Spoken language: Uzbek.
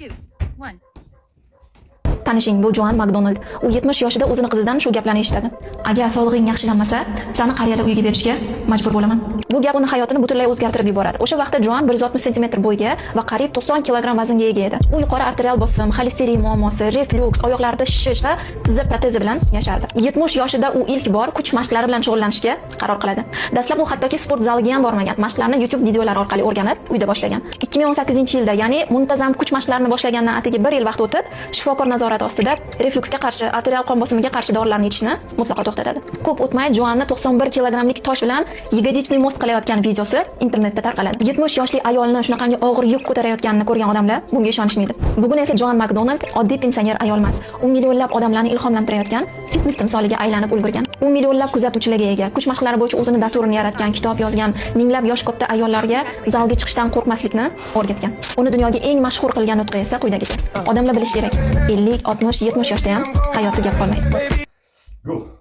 2, 1. Tanishing, bu Joan Makdonald. U 70 yoshida o'zini qizidan shu gaplarni eshitadi: "Agar sog'lig'ing yaxshilanmasa, sani qariyalar uyiga berishga majbur bo'laman." Bu gap uni hayotini butunlay o'zgartirib yuboradi. O'sha vaqtda Joan 160 sm bo'yga va qariyb 90 kg vaznga ega edi. U yuqori arterial bosim, xolesterin muammosi, reflyuks, oyoqlarida shishish va tizza protezi bilan yashardi. 70 yoshida u ilk bor kuch mashqlari bilan shug'ullanishga qaror qiladi. Dastlab u hattoki sport zaliga ham bormagan. Mashqlarni YouTube videolari orqali o'rganib, uyda boshlagan. 2018-yilda, ya'ni muntazam kuch mashqlarini boshlagandan atigi bir yil vaqt o'tib, shifokor nazorati ostida reflyuksga qarshi, arterial qon bosimiga qarshi dorilarni ichishni mutlaqo to'xtatadi. Ko'p o'tmay Joanni 91 kilogrammlik tosh bilan ягодичный мост qilayotgan videosi internetda tarqaladi. 70 yoshli ayolni shunaqangi og'ir yuk ko'tarayotganini ko'rgan odamlar bunga ishonishmaydi. Bugun esa Joan Makdonald oddiy pensioner ayol emas. U millionlab odamlarni ilhomlantirayotgan fitness timsoliga aylanib ulgurgan. U millionlab kuzatuvchilarga ega, kuch mashqlari bo'yicha o'zini dasturini yaratgan, kitob yozgan, minglab yosh katta ayollarga zalga chiqishdan qo'rqmaslikni o'rgatgan. Uni dunyoga eng mashhur qilgan nutqi esa quyidagicha: "Odamlar bilishi kerak, 50, 60, 70 yoshda ham hayot tugab qolmaydi." Go.